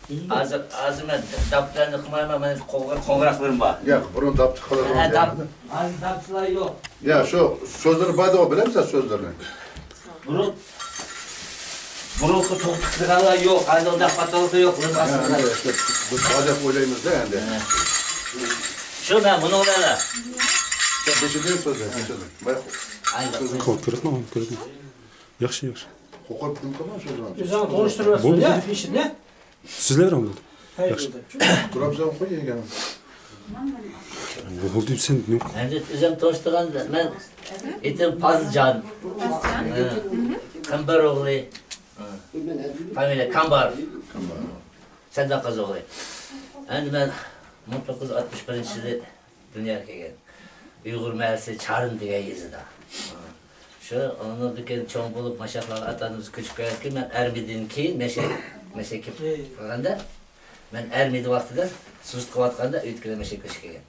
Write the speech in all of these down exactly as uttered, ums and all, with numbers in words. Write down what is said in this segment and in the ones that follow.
ھازىر، ھازىر مەن داپلارنى قىلمايمەن، مانا قوڭغۇر-، قوڭغۇراقلىرىم بار. ياق، بۇرۇن داپچى قىلىدىغان ھە، داپ-، ھازىر داپچىلار يوق. ياق، شۇ سۆزلىرى بار ئۇ، بىلەمسەن سۆزلىرىنى؟ بۇرۇن، بۇرۇنقى توختىغانلار يوق، ھازىر ئۇنداق پاتالوكلار يوق، بۇنى ھە، ئاستىدا. ئەمدى شۇ بىز ھاجەت ئويلايمىز-دە ئەمدى. ھە. شۇ مەن بۇنىڭ بىلەن. ياق، بېشىدىن سۆزلە، بېشىدىن. بايا ئايلىق. سۆزلە. كۆرۈپمۇ، كۆرۈپمۇ. ياخشى، ياخشى. قوقۇپ نېمە قىلماڭ سۆزلەرنى. ئۆزۈڭ تونۇشتۇرۇۋەتسىڭ، بولدى، يا، بولدى. ئىشىنى. سۆزلەۋېرىڭ بولدى. ھەي، ياخشى. بولدى. تۇرۇپ سەن قوي يېگەن. بولدى سەن نېمە قىل- ئەمدى ئۆزۈم تونۇشتۇرغان مەن ئېتىم پازىجان. پازىجان. ھە. قەمبەر ئوغلى. ھە. فامىلىيە كامبار. كامبار. سەنداقاز ئوغلى. ئەمدى مەن مىڭ توققۇز يۈز ئاتمىش بىرىنچى يىلى دۇنياغا كەلگەن. ئۇيغۇر مەھەللىسى چارىن دېگەن يېزىدا. شۇ ئۇنىڭدىن كېيىن چوڭ بولۇپ، ماشاقلارغا ئاتا-ئانىمىز كۆچۈپ كەلگەندىن كېيىن، مەن ئەرمىدىن كېيىن مەشە، مەشە كېلىپ قالغاندا، مەن ئەرمىدە ۋاقتىدا سۇزۇت قىلىۋاتقاندا ئۆيدىكىلەر مەشە كۆچۈپ كەلگەن.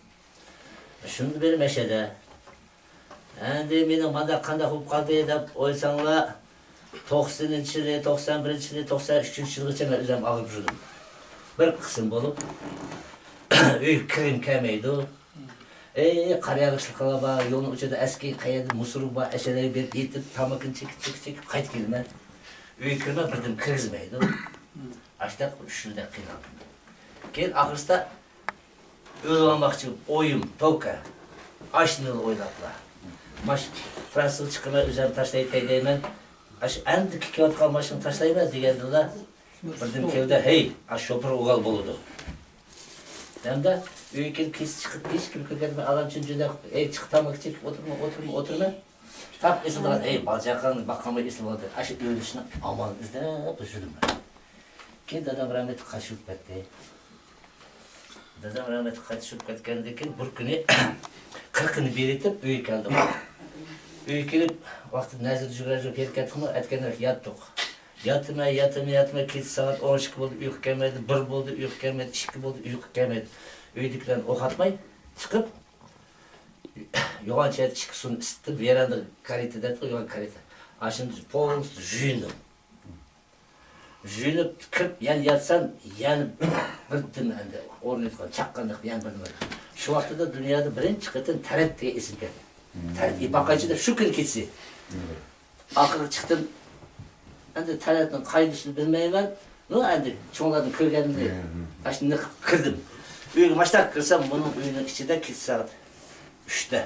شۇندىن بېرى مەشەدە. ئەمدى مېنىڭ مانداق قانداق بولۇپ قالدى دەپ ئويلىساڭلار، توقسىنىنچى يىلى، توقسان بىرىنچى يىلى، توقسان ئۈچىنچى يىلغىچە مەن ئۆزۈم ئاغرىپ يۈردۈم. بىر قىسىم بولۇپ، ئۆيگە كىرگۈم كەلمەيدۇ. ئەي، قارا ياغاچلىقلار بار، يولنىڭ ئۇچىدا ئەسكى قەيەردە مۇسور بار، ئەشەلەرگە بېرىپ يېتىپ، تامىكىنى چېكىپ، چېكىپ، چېكىپ قايتىپ كېلىمەن. ئۆيگە كىرمەي بىردىن كىرگۈزمەيدۇ. ئاشتاق ئۈچ يىلدەك قىينالدىم. كېيىن ئاخىرسىدا ئۆلۈۋالماقچى بولۇپ ئويۇم، توكا. ئاشنىلا ئويلاپلا. ماش تىراسسىغا چىقىمەن، ئۆزۈم تاشلايتتى دەيمەن. ئاشۇ ئەمدى كېلىۋاتقان ماشىنىنى تاشلايمەن دېگەندىلا، بىردىن كەلدى، ھەي، ئاشۇ شوپۇر ئوغۇل بولىدۇ. ھەمدە ئۆيگە كېلىپ، كېچە چىقىپ، ھېچكىم كىرگەندىمۇ ئالام چۈنجۈدە، ھەي، چىق، تاماكا چېكىپ ئولتۇرما، ئولتۇرما، ئولتۇرما. تاپ ئېسىلىدىغان، ھەي، بالا-چاقاڭنى باققانمۇ ئېسىلىۋالدى. ئاشۇ ئۆلۈشنىڭ ئامالىنى ئىزدەپ يۈردۈم مەن. كېيىن دادام رەھمەتلىك قايتىپ كەتتى. دادام رەھمەتلىك قايتىپ كەتكەندىن كېيىن بىر كۈنى قىرىقىنى بېرىۋېتىپ ئۆيگە كەلدۇق. ئۆيگە كېلىپ ۋاقتىدا نەزىر جۈگەر يۈرۈپ يەتكەندىمۇ ئەتكەندەك ياتتۇق. ياتىمەن، ياتىمەن، ياتىمەن، كېچە سائەت ئون ئىككى بولدى، ئۇيقۇ كەلمەيدۇ، بىر بولدى، ئۇيقۇ كەلمەيدۇ، ئىككى بولدى، ئۇيقۇ كەلمەيدۇ. ئۆيدىكىلەرنى ئويغاتماي چىقىپ، يوغان چايدا ئىككى سۇنى ئىسسىتىپ، ۋېراندا كارىتا دەيدىغۇ، يوغان كارىتا. ئاشۇنى پولنىستو يۇيۇندۇم. يۇيۇنۇپ كىرىپ يەنە ياتسام، يەنە بىردىن ئەمدى ئورنىغا چاققاندەك يەنە بىردىن. شۇ ۋاقتىدا دۇنيادا بىرىنچى قېتىم تەرەت دېگەن ئېسىمگە كەلدى. تەرەت ئېلىپ باقايچۇ دەپ شۇ كۈنى كېچىسى. ئارقىغا چىقتىم. ئەمدى تەرەتنىڭ قايدىسىنى بىلمەيمەن. نۇ ئەمدى چوڭلاردىن كۆرگەننى ئاشۇنداق كىردىم. ئۆيگە ماشتاق كىرسەم، بۇنىڭ ئۆيىنىڭ ئىچىدە كېچە سائەت ئۈچتە.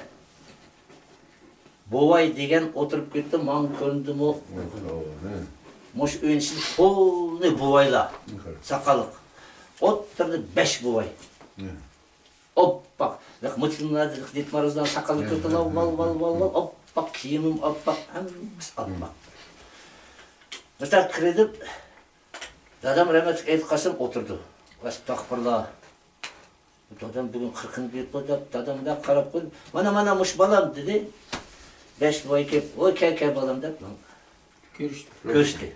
بوۋاي دېگەن ئولتۇرۇپ كەتتى، ماڭا كۆرۈندىمۇ؟ مۇشۇ ئۆينىڭ ئىچىدە پولنى بوۋايلار، ساقاللىق. ئوتتۇرىدا بەش بوۋاي. ئوپپاق. مۇتلۇملار دېدى، دېد مارۇزلار ساقاللىق كۆتۈرۈپ، ۋال، ۋال، ۋال، ۋال، ئوپپاق، كىيىمىم ئوپپاق، ھەممىسى ئاپپاق. مۇشۇنداق كىرىدىپ، دادام رەھمەتلىك ئېيتقاسىم ئولتۇردى. ئەستەغپۇرۇللا. دادام بۈگۈن قىرىقىنى بېرىپتۇ دەپ، دادام مۇنداق قاراپ قويدى. مانا، مانا، مۇشۇ بالام، دېدى. بەش بوۋاي كېلىپ، ۋوي، كەل، كەل، بالام، دەپ كۆرۈشتى. كۆرۈشتى.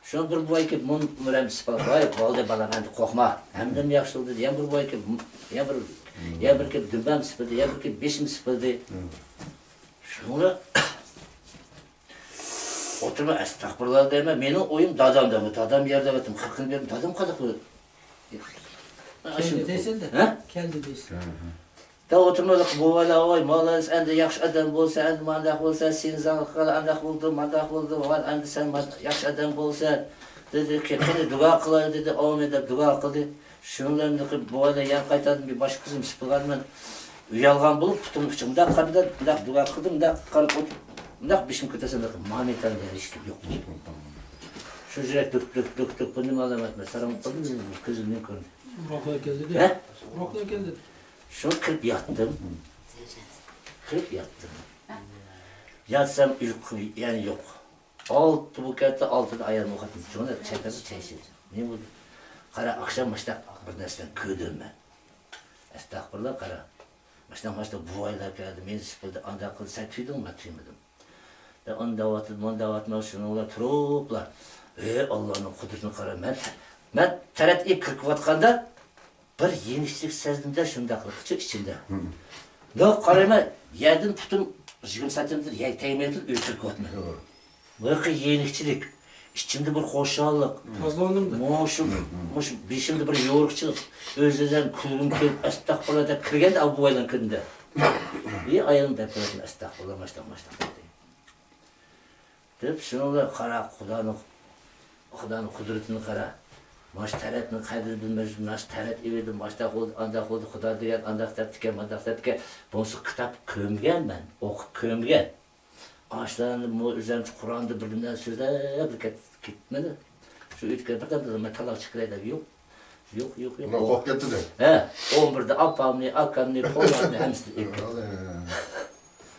شۇڭا بىر بوۋاي كېلىپ، مۇن-، مۇنبىرەمنى سىپاپ، ۋاي، بولدى، بالام، ئەمدى قورقما. ھەممىدىن ياخشى بولدى، دېدى. يەنە بىر بوۋاي كېلىپ، يەنە بىر، يەنە بىر كېلىپ دۈمبەمنى سىپىدى، يەنە بىر كېلىپ بېشىمنى سىپىدى. شۇڭا ئولتۇرما، ئەستەغپۇرۇللا دەيمەن. مېنىڭ ئويۇم دادامدا، بۇ دادام يەردە ئۆتۈم، قىرىقىنى بېرىپ، دادام قانداق بولىدۇ؟ كەلدى دەيسەن-دە. ھە؟ كەلدى دەيسەن. دەپ ئولتۇرما، بوۋايلار، ۋاي، موللايىس، ئەمدى ياخشى ئادەم بولسا، ئەمدى مانداق بولسا، سېنى زاڭلىق قىلغان، ئانداق بولدى، مانداق بولدى، ۋاي، ئەمدى سەن ما-، ياخشى ئادەم بولسا، دېدى، قېنى دۇئا قىلاي، دېدى، ئامىن دەپ دۇئا قىلدى. شۇنىڭ بىلەن بوۋايلار يەنە قايتاردىم، بىر باشقا قىزىم سىپىغان مەن ئۇيالغان بولۇپ، پۇتۇمنى ئۇچۇمدا قارىدى، مۇنداق دۇئا قىلدىم، مۇنداق قاراپ ئولتۇردۇم، مۇنداق بېشىمنى كۆتەرسەم، مۇنداق مامىتان دېگەن ھېچكىم يوق. شۇ يۈرەك دۈك، دۈك، دۈك، دۈك، بۇ نېمە ئالامەتمۇ؟ ساراڭ قىلدىم، كۆزۈمدىن كۆردى. روھلار كەلدى-دە. ھە؟ روھلار كەلدى. شۇ كىرىپ ياتتىم. كىرىپ ياتتىم. ياتسام ئۇيقۇ يەنە يوق. ئالتە بولۇپ كەتتى، ئالتىدا ئايالىم ئويغاتتى. جۇمۇ چاي قازىدى، چاي ئىچىدۇ. نېمە بولدى؟ قارا، ئاخشام مۇشتاق بىر نەرسىلەرنى كۆردۈم مەن. ئەستەغپۇرۇللا، قارا. مۇشتاق، مۇشتاق بوۋايلار كەلدى، مېنى سىپىردى، ئانداق قىلدى، سەن تۇيدۇڭمۇ؟ مەن تۇيمىدىم. دە ئۇنداق ئەتىدۇ، مۇنداق ئەتىدۇ، شۇنىڭ بىلەن تۇرۇپلا، ھەي، ئاللانىڭ قۇدرىتىنى قارا. مەن، مەن تەرەت ئېلىپ كىرىپ كەتكەندە بىر يېنىكچىلىك سەزدىم-دە، شۇنداقلىقچە ئىچىمدە. مۇنداق قارايمەن، يەردىن پۇتۇم يىگىرمە سانتىمېتىر يەرگە تەگمەيتتى، ئۆيگە كىرىپ كەتتىم. بۇ يېنىكچىلىك. ئىچىمدە بىر خۇشاللىق. تازىلاندىم. مۇشۇ، مۇشۇ بېشىمدا بىر يورۇقچىلىق. ئۆز-ئۆزۈم كۈلگۈم كېلىپ، ئەستەغپۇرۇللا دەپ كىرگەندە ئابۇ بوۋاينىڭ كىرىمدە. ئى، ئايالىم دەپ بېرىپتىمەن، ئەستەغپۇرۇللا، ماشتا، ماشتا دەپ. شۇنىڭ بىلەن قارا، خۇدانىڭ، خۇدانىڭ قۇدرىتىنى قارا. ماش تەرەتنىڭ قەدرىنى بىلمەي، ماش تەرەت ئېۋىدى، ماشتا قىلدى، ئاندا قىلدى، خۇدا دېگەن ئانداق دەپتىكەن، مانداق دەپتىكەن. بولمىسا كىتاب كۆمگەن مەن، ئوقۇپ كۆمگەن. ئاشۇلارنى مۇ-، ئۆزۈمچە قۇرئاندا بىر نېمىلەرنى سۆزلەپ بىر كەت-، كەتمىدى. شۇ ئۆيدىكى بىردەم بىردەم مەن تالاغا چىقىپ كىرەي دەپ، يوق. يوق، يوق، يوق. ئۇلار قورقۇپ كەتتى. ھە، ئون بىردە ئاپامنى، ئاكامنى، پولاتنى ھەممىسىنى ئېلىپ كەتتى.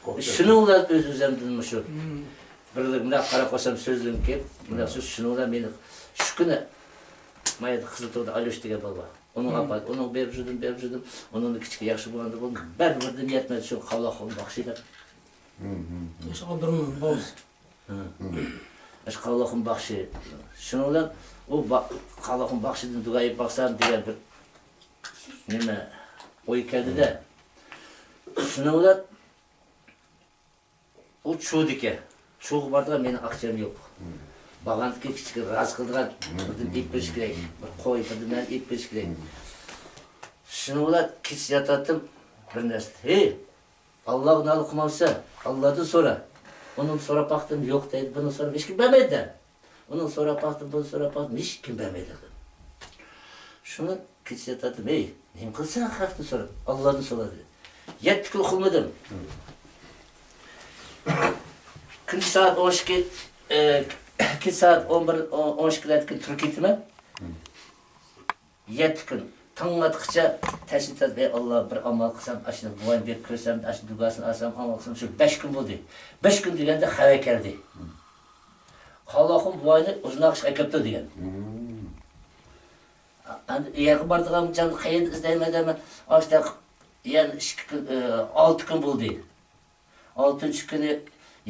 قورقۇپ كەتتى. شۇنىڭ بىلەن ئۆز-ئۆزۈمدىن مۇشۇ بىرلىك مۇنداق قاراپ قالسام سۆزلىرىم كېلىپ، مۇنداق سۆز شۇنىڭ بىلەن مېنى شۇ كۈنى ما يەردە قىزىلتوغدا ئاليوش دېگەن بالا بار. ئۇنىڭ ئاپا، ئۇنىڭ بېرىپ يۈردۈم، بېرىپ يۈردۈم. ئۇنىڭدىن كىچىكى ياخشى بولغاندا بولدى. بەرىبىر بىردىن يەتمەيدۇ شۇ قاۋلاقخۇن باخشى دەپ. مم، مم. ياش ئابدۇرېھىم باۋۇس. ھە. ئاشۇ قاۋلاقخۇن باخشى. شۇنىڭ بىلەن ئۇ با-، قاۋلاقخۇن باخشىدىن دۇئا ئېلىپ باقسام دېگەن بىر نېمە ئوي كەلدى-دە. شۇنىڭ بىلەن ئۇ چۇدىكەن. چۇغا بارىدىغان مېنىڭ ئاقچام يوق. مم. بارغاندىكىن كىچىك راز قىلىدىغان مم، بىردىن مم، ئېلىپ بېرىش مم، كېرەك. مم. بىر قوي، بىر نېمىنى ئېلىپ بېرىش كېرەك. مم. شۇنىڭ بىلەن كېچە ياتاتتىم، بىر نەرسە. ھېي! ئاللاغا نالە قىلمامسەن، ئاللادىن سورا. ئۇنىڭ سوراپ باقتىم، يوق دەيدۇ، بۇنىڭ سوراپ ھېچكىم بەرمەيدۇ. ئۇنىڭ سوراپ باقتىم، بۇنى سوراپ باقتىم، ھېچكىم بەرمەيدۇ. شۇنى كېچە ياتاتتىم، ھېي، نېمە قىلساڭ خەقتىن سورا، ئاللادىن سورا دېدى. يەتتە كۈن ئۇخلىمىدىم. كۈندە سائەت ئون ئىككى، ئە، كېچە سائەت ئون بىر، ئون ئىككىلەردىكى تۇرۇپ كېتىمەن. يەتتە كۈن. تاڭ ئاتقىچە تەشۋىش تەدبىر، ئاللا، بىر ئامال قىلسام، ئاشۇ بوۋاينى بېرىپ كۆرسەم، ئاشۇ دۇگاسىنى ئالسام، ئامال قىلسام، شۇ بەش كۈن بولدى. بەش كۈن دېگەندە خەۋەر كەلدى. قاۋلاقخۇن بوۋاينى ئۇزۇناغاچقا ئەكەپتۇ دېگەن. مم. ئەمدى ئۇ يەرگە بارىدىغان جان قەيەردە ئىزدەيمەن دەيمەن. ئاشۇنداق يەنە ئىككى كۈن، ئە، ئالتە كۈن بولدى. ئالتىنچى كۈنى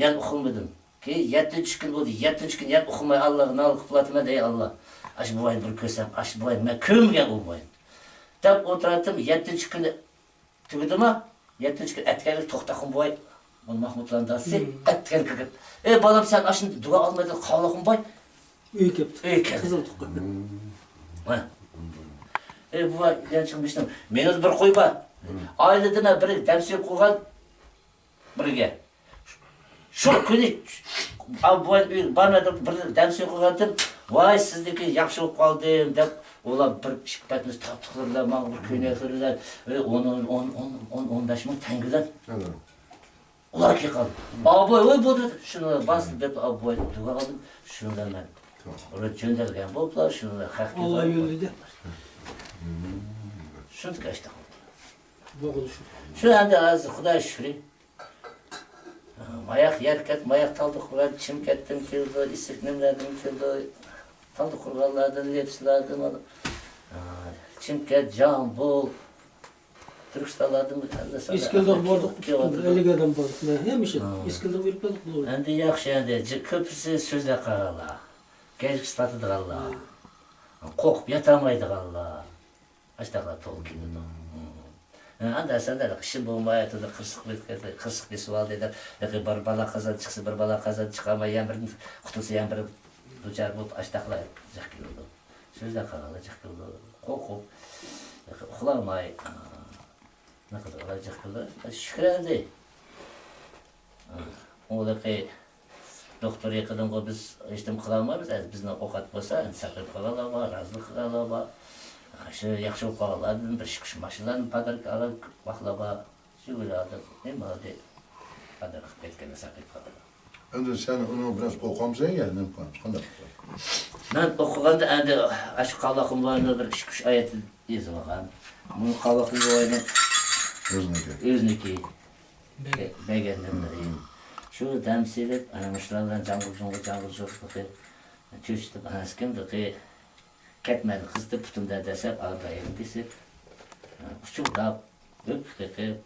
يەنە ئۇخلىمىدىم. كېيىن يەتتىنچى كۈن بولدى. يەتتىنچى كۈنى يەنە ئۇخلىماي ئاللاغا نالە قىلىپ ئولتۇرىمەن، ئەي ئاللا، ئاشۇ بوۋاينى بىر كۆرسەم، ئاشۇ بوۋاينى مەن كۆرمىگەن ئۇ بوۋاينى دەپ ئولتۇراتتىم. يەتتىنچى كۈنى تۈگىدىما؟ يەتتىنچى كۈنى ئەتىگەنلىك توختاخۇن بوۋاي، ماھمۇتلارنىڭ دادىسى، مم، ئەتىگەن كىرىپ، ئەي بالام، سەن ئاشۇنداق دۇئا ئالمايدىغان قاۋلاخۇن بوۋاي ئۆيگە كەپتۇ. ئۆيگە كەلدى. قىزىل تۇغقان. ھە. ئەي بوۋاي، يەنە چىقمىشتىم. مېنىڭ بىر قوي بار. ئايدا دېمە بىر دەم سۆيۈپ قويغان بىرگە. شۇ كۈنى بوۋاي ئۆيگە بارماي تۇرۇپ بىر دەم سۆيۈپ قويغانتىم. ۋاي، سىزنىڭكى ياخشى بولۇپ قالدىم دەپ، ئۇلار بىر ئىككى پەتنۇس تارتۇقلىرى بىلەن، ماڭا بىر كۆينەكلىرى بىلەن، ئون، ئون، ئون، ئون، ئون بەش مىڭ تەڭگە بىلەن. ئۇلار كېلىپ قالدى. ئاباي، ۋاي، بولدى. شۇنى باستى دەپ، ئاباي دۇغا قىلدىم. شۇنىڭ بىلەن مەن ئۇلار جۆندەلگەن بولۇپلا، شۇنى خەققە ئاللا يوللىدى. شۇنىڭدىن كەچتى. بولغىنى شۇ. شۇ ئەمدى ھازىر خۇدايغا شۈكرى. ماياق يەركەنت، ماياق تالدى قۇرغان، چىمكەنتتىن كېلىدۇ، ئىسسىق نېمىلەردىن كېلىدۇ، تالدى قۇرغانلاردىن، لېپسىلاردىن، چىمكەنت، جامبۇل، تۈركىستانلاردىن ئىسكىلدىغا باردۇق، ئەللىك ئادەم باردۇق. مەن ھەمىشە ئىسكىلدىغا بېرىپ كەلدۇق بۇلار. ئەمدى ياخشى، ئەمدى كۆپىسى سۆزلەپ قالغانلار، گەجگە ساتىدىغانلار، قورقۇپ ياتالمايدىغانلار. ئاشتاقلار تولا كېلىدۇ. ھە، ئەمدى سەندە ئىشىم بولماي، قىرسىق، قىرسىق بېسىۋالدى دەپ، ياكى بىر بالا قازان چىقسا، بىر بالا قازان چىقالماي، يەنە بىرىدىن قۇتۇلسا، يەنە بىرى دۇچار بولۇپ، ئاشتاقلار جىق كېلىدۇ. سۆزلەپ قالغانلار جىق كېلىدۇ. قورقۇپ، ياكى ئۇخلالماي، نېمە قىلىدۇ، جىق كېلىدۇ. شۈكرى ئەمدى. ئۇ ھېلىقى دوختۇر يېقىدىنغۇ بىز ھېچنېمە قىلالمايمىز. ئەمدى بىزنى ئوقەت بولسا، ئەمدى سەقىپ قىلغانلار بار، رازىلىق قىلغانلار بار. شۇ ياخشى بولۇپ قالغانلاردىن بىر ئىككى ئۈچ ماشىنىلارنى پاداركا ئالغان ۋاقلار بار. شۇ بىر ئادەم نېمە دېدى؟ پاداركا قىلىپ كەتكەنلەر سەقىپ قىلغانلار. ئەمدى سەن ئۇنىڭ بىرەر ئوقۇغانمىسەن يا نېمە قىلغانسەن؟ قانداق؟ مەن ئوقۇغاندا ئەمدى ئاشۇ قاۋلاخۇن بوۋاينىڭ بىر ئىككى ئۈچ ئايىتى يېزىلغان. بۇ قاۋلاخۇن بوۋاينىڭ ئۆزىنىڭكى. ئۆزىنىڭكى. بەرگەن. بەرگەن نېمىلىرى. شۇ دەم سېلىپ، ئەنە مۇشۇلار بىلەن جاڭغۇر-جۇڭغۇر، جاڭغۇر-جۇڭغۇر چۆچۈتۈپ، ئەنە كىمدۇقى كەتمەننى قىزىتىپ، پۇتۇمدا دەسسەپ، ئاغرىداينى بېسىپ، ئۇچۇقلاپ، ھۆپۈپ قېقىپ،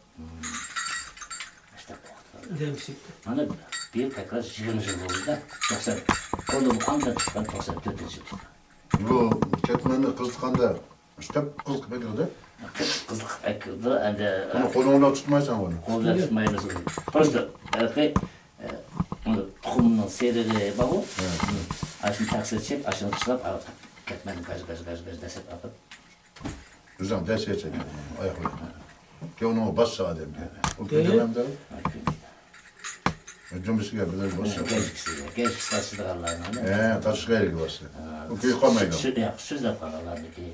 دەم سېلىپ. مانا بۇ يىل كاكراس يىگىرمە يىل بولدى-دە، توقسان، قولۇم ئاندىن تۇتقان توقسان تۆتىنچى يىل تۇتقان. بۇ كەتمەننى قىزىتقاندا ئىشتەپ قىز قىلىپ ئەكىردى. قىز قىلىپ ئەكىردى، ئەمدى. بۇنى قولۇڭدا تۇتمايسەن بۇنى. قولدا تۇتمايمىز بۇنى. پروستو، ھېلىقى، ئە، تۇخۇمنىڭ سېرىقى بارغۇ. ھە. ئاشۇنى تەقسىر چېلىپ، ئاشۇنى چىلاپ، كەتمەننى گاج، گاج، گاج، گاج دەسسەپ ئاپىرىپ. ئۆزۈڭ دەسسەپ چەككەن ئاياغ بىلەن. كەينىڭ باسسا ئادەمگە. ئۇ كۈندە مەندە. جۈمبىسىگە بىلەن باسسا. گەجكىسى، گەجكىسى تاشلىدىغانلارنىڭ. ھە، تاشلىغان يەرگە باسسا. ئۇ كۆيۈپ قالمايدۇ. سۆ-، ياق، سۆزلەپ قالغانلارنىڭكى.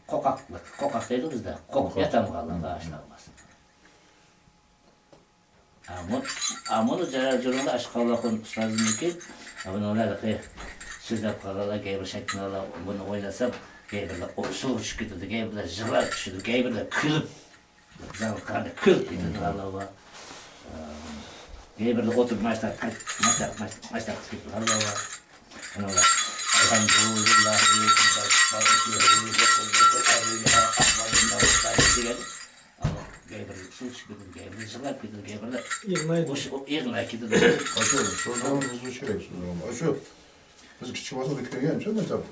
قوقاقلىق، قوقاق دەيدۇ بىزدە. قوقۇپ ياتامغانلار باشلانماس. ئامۇ، ئامۇنى جاراجۇرۇڭدا ئاشۇ قاۋلاخۇن ئۇستازىمنىڭكى، ئامۇنىڭلار سۆزلەپ قالغانلار، گەي بىر شەكلىڭلار بۇنى ئويناسام، گەي بىرلەر سۇغا چۈشۈپ كېتىدۇ، گەي بىرلەر يىغلاپ چۈشىدۇ، گەي بىرلەر كۈلۈپ، زال قارا كۈلۈپ كېتىدىغانلار بار. گەي بىرلەر ئولتۇرۇپ ماشتاق، ماشتاق، ماشتاق، ماشتاق قىلىپ كېتىدىغانلار بار. ئەلھەمدۇلىللاھى دېگەن. ئاۋۇ، گەي بىر سۇ چۈشۈپ كېتىدۇ، گەي بىر يىغلاپ كېتىدۇ، گەي بىر يىغلاپ كېتىدۇ، گەي بىر يىغلاپ كېتىدۇ. ئاشۇ سۆزلەرنى يېزىش كېرەك، سۆزلەرنى. ئاشۇ بىز كىچىك ۋاقىتتا كۆرگەنچۇ، مەسىلەن،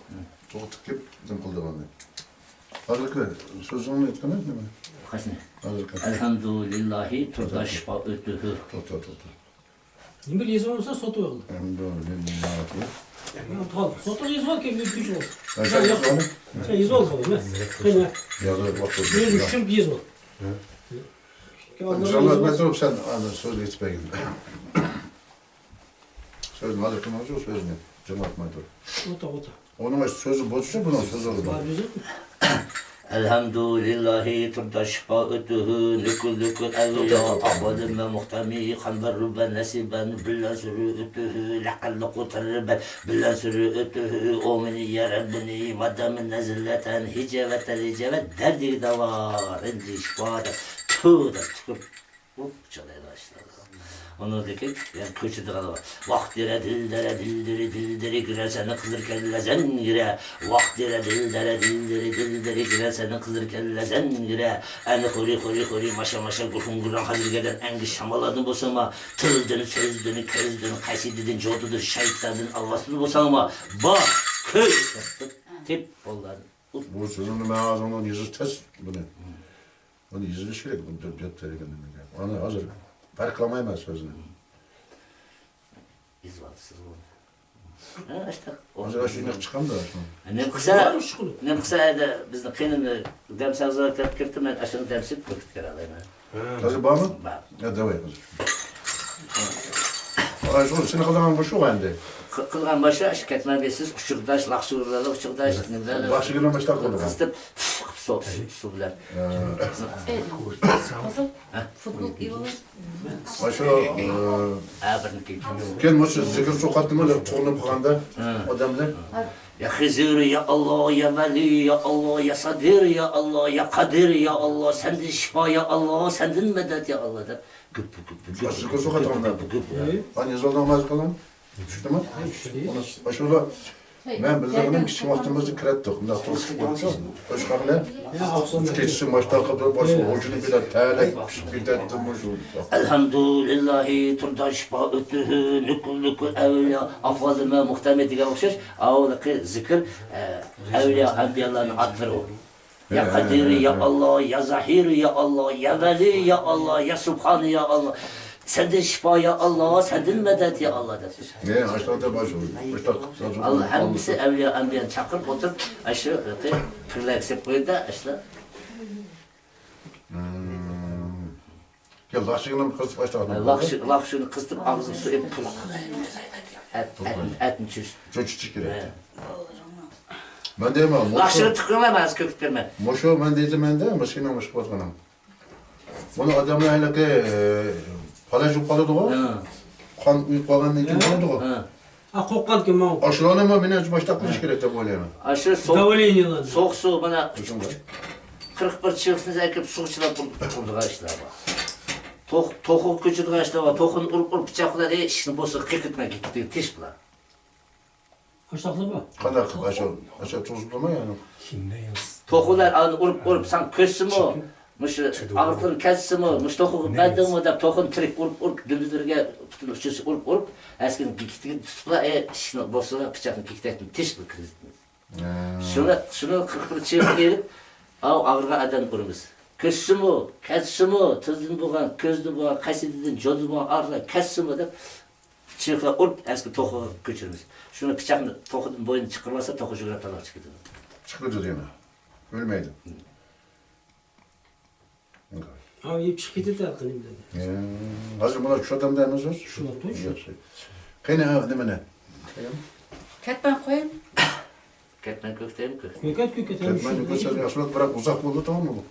توختىتىپ نېمە قىلىدىغاننى. ھازىرقى سۆزۈڭنى ئېيتقىنە نېمە؟ قايسىنى؟ ھازىرقى. ئەلھەمدۇلىللاھى تۇردا شىپا ئۆتۈهۈ. توختا، توختا. نېمە بىر يېزىۋالمىسا سوتۇپ ئالدى. ئەمدى نېمە، نېمە ئەتىۋال؟ سوتۇپ يېزىۋالغىن، كېيىن ئۆتكۈزۈپ ئال. ھە، سەن يېزىۋالدىڭ. سەن يېزىۋالدىڭ، قېنى. يازىۋال. ئۆزۈڭ چۈشۈنۈپ يېزىۋال. ھە. كېيىن ئالدىن يېزىۋال. سەن ئانا سۆزنى ئېيتىپ بەرگىن. سۆزنى ھازىر كىم ئالىدۇ سۆزنى؟ جىڭلاتماي تۇر. ئوتا، ئوتا. ئۇنىڭ سۆزى بولسا، بۇنىڭ سۆزى بار. ئەلھەمدۇلىللاھى تۇردا شىپا ئۆتۈھۈ، نۆكۈر نۆكۈر ئەۋلىيا، ئاقۋادىم ۋە مۇقتەمى، قەمبەر رۇبەن نەسىبەن، بىللەن سۈرۈ ئۆتۈھۈ، لەقەللىقۇ تەررىبەن، بىللەن سۈرۈ ئۆتۈھۈ، ئومىنى يە رەببىنى، مادامىن نەزىللەتەن، ھىجە ۋە تەلىجە ۋە دەردىگە داۋا، رەنجى شىپا دەپ، تۇ دەپ تۇتۇپ، ئۇ چىقىدۇ ئاشۇلار. ئۇنىڭدىكى يەنە كۆچىدىغان بار. ۋاقتىرە دىلدەرە دىلدىرى دىلدىرى گىرە سەنە قىزىر كەللە زەنگىرە. ۋاقتىرە دىلدەرە دىلدىرى دىلدىرى گىرە سەنە قىزىر كەللە زەنگىرە. ئەنە خورى خورى خورى ماشا ماشا گۇرخۇن گۇران خەزىرگەدەن ئەنگىش شاماللاردىن بولساڭما، تىلدىن، سۆزدىن، كۆزدىن، قەسىدىدىن، جودىدىن، شايىتلاردىن، ئالۋاستىدىن بولساڭما، بار، كۆز دەپ تېپ بولدى. بۇ سۆزۈمنى مەن ھازىر يېزىش تەس بۇنى. ئۇنى يېزىۋېلىش كېرەك، بۇ دەپ، دەپ بەرگەن نېمىگە. ئۇنى ھازىر پەرقلىمەيمەن سۆزنى. يېزىۋالىسىز بۇنى. ھە، ئاشتاق. ھازىر ئاشۇ يېنىق چىقامدۇ ئاشۇ. نېمە قىلسا، نېمە قىلسا ئەدە بىزنىڭ قېنىنى دەمسەڭزار دەپ كىرىپتۇ، مەن ئاشۇنى دەمسىپ كۆرۈپ كىرەلەيمەن. ھازىر بارمۇ؟ بار. ھە، دەۋاي ھازىر. ئاشۇ سېنى قىلىدىغان مۇشۇ ئەمدى. قىلغان باشقا ئىش كەتمەيدۇ، سىز ئۇچۇرداش، لاخشىگۈرلەرنى ئۇچۇرداش، نېمىلەرنى لاخشىگۈرلەر باشلاپ قىلىدىغان. قىستىپ، سۇ، سۇ بىلەن. ئە، قىزىل، فۇتبول كىيىۋالىڭ. ئاشۇ، ئە، ھە، بىرنى كىيىپ. كېيىن مۇشۇ زىكىر سوقاتتىمۇ دەپ تۇغۇلۇپ قالغاندا ئادەملەر. يا خىزىر، يا ئاللا، يا ۋەلى، يا ئاللا، يا سادىر، يا ئاللا، يا قادىر، يا ئاللا، سەندىن شىپا، يا ئاللا، سەندىن مەدەت، يا ئاللا دەپ. گۈپ، گۈپ، گۈپ، گۈپ، گۈپ، گۈپ، گۈپ، گۈپ. ئانا يېزىلدىڭ ھازىر قىلىڭ. چۈشتىمۇ؟ ئاشۇلا مەن بىللە بىلەن كىچىك ۋاقتىمىزدا كىرەتتۇق. مۇنداق تۇرۇشۇپ قويۇپسىز. ئاشۇ بىلەن كېچىسى ماشتاق قىلىپ باشقا ھوجىنى بىلەن تەلەك پىشىپ كېتەتتىم مۇشۇ. ئەلھەمدۇلىللاھى تۇردا شىپا ئۆتۈھۈ، نۆكۈر نۆكۈر ئەۋلىيا، ئاقۋازىم ۋە مۇختەمى دېگەن ئوخشاش. ئاۋۇلىقى زىكىر، ئە، ئەۋلىيا، ئەنبىيالارنىڭ ئاتلىرى ئۇ. يا قادىر، يا ئاللا، يا زاھىر، يا ئاللا، يا ۋەلى، يا ئاللا، يا سۇبھان، يا ئاللا. سەندىن شىپا، يا ئاللا، سەندىن مەدەت، يا ئاللا دەپ. ئاللا ھەممىسى ئەۋلىيا، ئەنبىيانى چاقىرىپ ئولتۇرۇپ، ئاشۇ پىرلەرگە سېلىپ قويىدۇ، ئاشۇلار. يا لاخشىنى قىزىتىپ ئاشتاق. لاخشىنى قىزىتىپ ئاغزىغا سۇ ئېلىپ، ئەت، ئەتنى چۆچۈتۈش كېرەك. مەن دەيمەن، لاخشىنى تىقىڭلار، مەن ھازىر كۆكۈپ بېرىمەن. مۇشۇ مەن دەيمەن-دە، ماشىنا مۇشۇ قىلىۋاتقىنىم. بۇنى ئادەملەر ھېلىقى پالەچ بولۇپ قالىدىغۇ. قان ئۇيۇپ قالغاندىن كېيىن بولىدىغۇ. ھە، قورققانكەن ماڭا. ئاشۇلارنىمۇ مېنىڭچە باشتاق قىلىش كېرەك دەپ ئويلايمەن. ئاشۇ سوغۇق، سوغۇق سۇ مانا قىرىق بىر چىلىسىنى ئەكىرىپ سۇغا چىلاپ تۇرىدىغان ئىشلار بار. توخۇغا كۆچىدىغان ئىشلار بار. توخۇنى ئۇرۇپ ئۇرۇپ پىچاق بىلەن ئىشىكنى بولسا قېقىتماي كېتىدىغان تىش بۇلار. ئاشۇنداقلا بار. قانداق قىلىپ ئاشۇ، ئاشۇ تۇرۇزۇپتۇما يەنى؟ توخۇلار ئانى ئۇرۇپ ئۇرۇپ ساڭا كۆچسىمۇ، مۇشۇ ئاغرىقلىرىڭ كەتسىمۇ، مۇشۇ توخۇغا بەردىڭمۇ دەپ توخۇنى تىرىك ئۇرۇپ ئۇرۇپ، دۈمبىلىرىگە پۈتۈن ئۇچىسى ئۇرۇپ ئۇرۇپ، ئەسكىنى كېكىتىگە تۇتۇپلا، ئىشىكنى بولسا پىچاقنى كېكىتەكتىن تىش بىر كىرگۈزۈپتىمىز. شۇنى، شۇنى قىرىق بىر چىۋىقنى ئېلىپ، ئاۋۇ ئاغرىغان ئادەمنى ئۇرىمىز. كۆچسىمۇ، كەتسىمۇ، تىلدىن بولغان، كۆزدىن بولغان، قەسىدىدىن، جودىدىن بولغان ئاغرىقلار كەتسىمۇ دەپ، چىرىكلەپ ئۇرۇپ، ئەسكى توخۇغا كۆچۈرىمىز. شۇنى پىچاقنى توخۇدىن بوينىنى چىقىرىۋالسا، توخۇ جۈگرەپ تالاغا چىقىدۇ. چىقىدۇ دېمە. ئۆلمەيدۇ. ھا، يېپىشىپ كېتىدۇ ھەر قېنى بىلەن. ھازىر بۇلار چۈشۈۋاتامدۇ ھەممىسى؟ چۈشۈۋاتىدۇ، چۈشۈۋاتىدۇ. ياخشى. قېنى، ھا، نېمىنى؟ كەتمەن قويۇڭ. كەتمەن كۆكتەيمۇ كۆك. كۆكەت، كۆكەت، ھەممىسى كۆكەت، شۇنداق. ياخشى بولۇپ، بىراق ئۇزاق بولدى، تامام بولدى.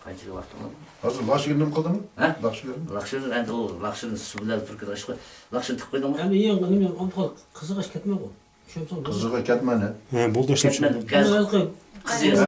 قانچىلىك ۋاقىت بولدى؟ ھازىر لاچىن نېمە قىلدىڭ؟ ھە؟ لاچىن. لاچىن ئەمدى ئۇ لاچىن سۇ بىلەن بىر كۈن ئىشقا، لاچىن تىقىپ قويدۇڭمۇ؟ ئەمدى يېڭى نېمە، ئابدۇخالىق، قىزىغاچ كەتمەنغۇ. چۈشەنسەڭ بولدى. قىزىغا كەتمەن، ھە؟ ھە، بولدى، ئاشۇ. كەتمەن، قىزى.